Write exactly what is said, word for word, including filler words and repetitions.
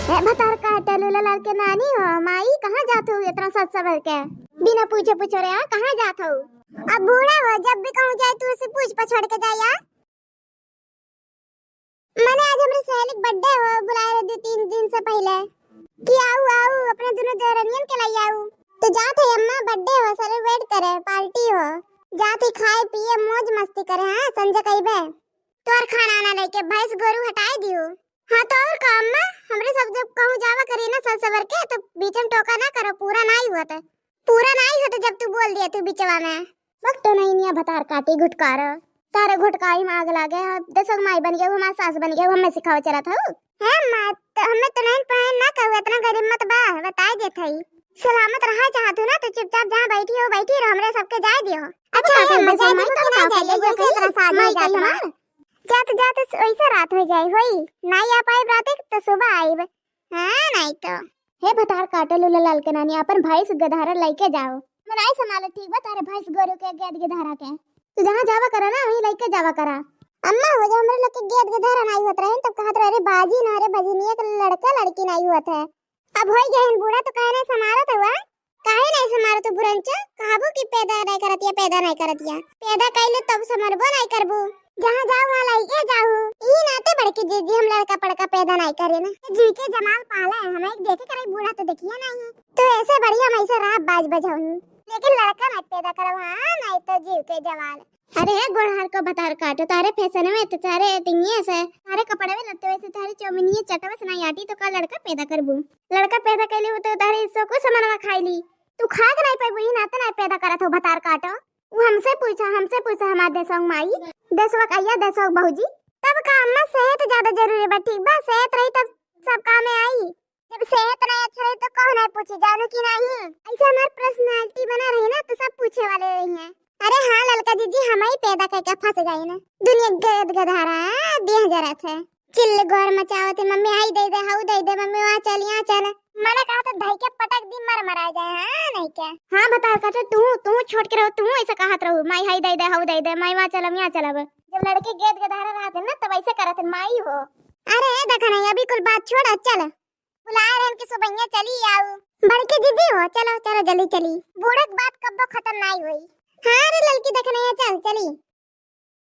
ए भतार काटे लूला लाल के नानी हो, माई कहाँ जात हो इतना सज सवर के? बिना पूछे पूछो रे, आ, कहाँ जात हो? अब बूढ़ा हो, जब भी कहूँ जाए तू उसे पूछ पछोड़ के जाए यार। मने आज हमरे सहेली के birthday हो, बुलाए रहे दो तीन दिन से पहले कि आऊ आऊ अपने दोनों देवरनियन के लाई आऊ। तो जात है अम्मा, birthday हो, celebrate करे, party हो, जात ही खाए पिए मौज मस्ती करे। हाँ संझा कइबे तोर खाना ना लेके भैंस गोरू हटाए दियो। हाँ तो और का अम्मा, हमरे सब जब कहूँ जावा करी ना सज सवर के तो बीच में टोका ना करो, पूरा ना ही होत, पूरा ना ही होत जब तू बोल दिया तू बिचवा में। वक्त तो नहीं निया भतार काटी घुटकार, तारे घुटकाई में आग लागे है। दसक माई बन गए, हमार सास बन गए, हमें सिखावे चलत हऊ। है माँ, तो हमें तो नहीं पहन ना कहू, इतना गरीब मत बा, बताए देत हई। सलामत रहा चाहत हूँ ना तो चुपचाप जहाँ बैठी हो बैठी रहो, हमरे सबके जाए दियो। अच्छा है, मजा आई, तब का जाए, जैसे इतना साज हो जात हमार। जात जात वैसे रात हो जाए होई, नाई आ पाइब रात तो सुबह आइब। हाँ नहीं तो। हे भतार काटे लूला लाल के नानी, अपन भैंस गधारा लइके जाओ। मनाई संभाले ठीक बा तारे भैंस गोरू के गेद गधारा के। तू जहाँ जावा करा ना वहीं लइके जावा करा। अम्मा हो जब हमरे लोग के गेद गधारा नाई होत रहे तब कहत रहे, अरे बाजी ना रे बजनिया के लड़का लड़की नाई होत है। अब होई गए बूढ़ा तो काहे नहीं संभारत हुआ? काहे नहीं संभारत हो बुरंचो? कहबो कि पैदा नहीं करतिया, पैदा नहीं करतिया। पैदा कैले तब संभरबो नहीं करबो। जहाँ जाओ वहाँ लइके जाओ। ई नाते बड़की जीजी हम लड़का पड़का पैदा नहीं करे ना। जी के जमाल पाला है, हमें एक देखे करे बूढ़ा तो देखिए नहीं। तो ऐसे बढ़िया हम ऐसे रात बाज बजाऊँ। लेकिन लड़का नहीं पैदा करवा, नहीं तो जीव के जवाल। अरे हे गोड़हार को भतार काटो, तारे फैशन में तो तारे टिंगिए से, तारे कपड़े में लत्ते वैसे तारे चौमिनिए चटवे से ना आटी तो का लड़का पैदा करबू? लड़का पैदा कैले हो तो तारे सो को समनवा खाई ली। तू खा के नहीं पाबू, ई नाते नहीं पैदा करत हो भतार काटो। वो हमसे पूछा, हमसे पूछा हमार देसोंग माई, देसवा कहिया देसोंग भौजी। तब का अम्मा सेहत ज्यादा जरूरी बा, ठीक बा? सेहत रही तब सब काम में आई। जब सेहत नहीं अच्छा रही तो कौन है पूछी, जानू कि नहीं? ऐसे हमार personality बना रही ना तो सब पूछे वाले रही हैं। अरे हाँ ललका जीजी, हम ही पैदा करके फंस गए ना दुनिया गद गधारा। हाँ, देह जरत है, चिल्ल गोर मचावत है, मम्मी हाई दे दे, हाउ दे दे, मम्मी वहाँ चल, यहाँ चल। मने कहा तो धई के पटक दी, मर मरा जाए। हाँ नहीं क्या? हाँ भतार काटो, तू तू छोट के रहो, तू ऐसे कहत रहो, माई हाई दे दे, हाउ दे दे, माई वहाँ चलब, यहाँ चलब। जब लड़के गेद गधारा रहते ना तब ऐसे करत है, माई हो। अरे देखा नहीं, अभी कुल बात छोड़, चल बुलाए रहन के सुबहिया चली आऊ। बड़की दीदी हो, चलो चलो जल्दी चली, बूढ़क बात कब्बो खत्म नाई होई। हाँ रे ललकी देखनैया, चल चली।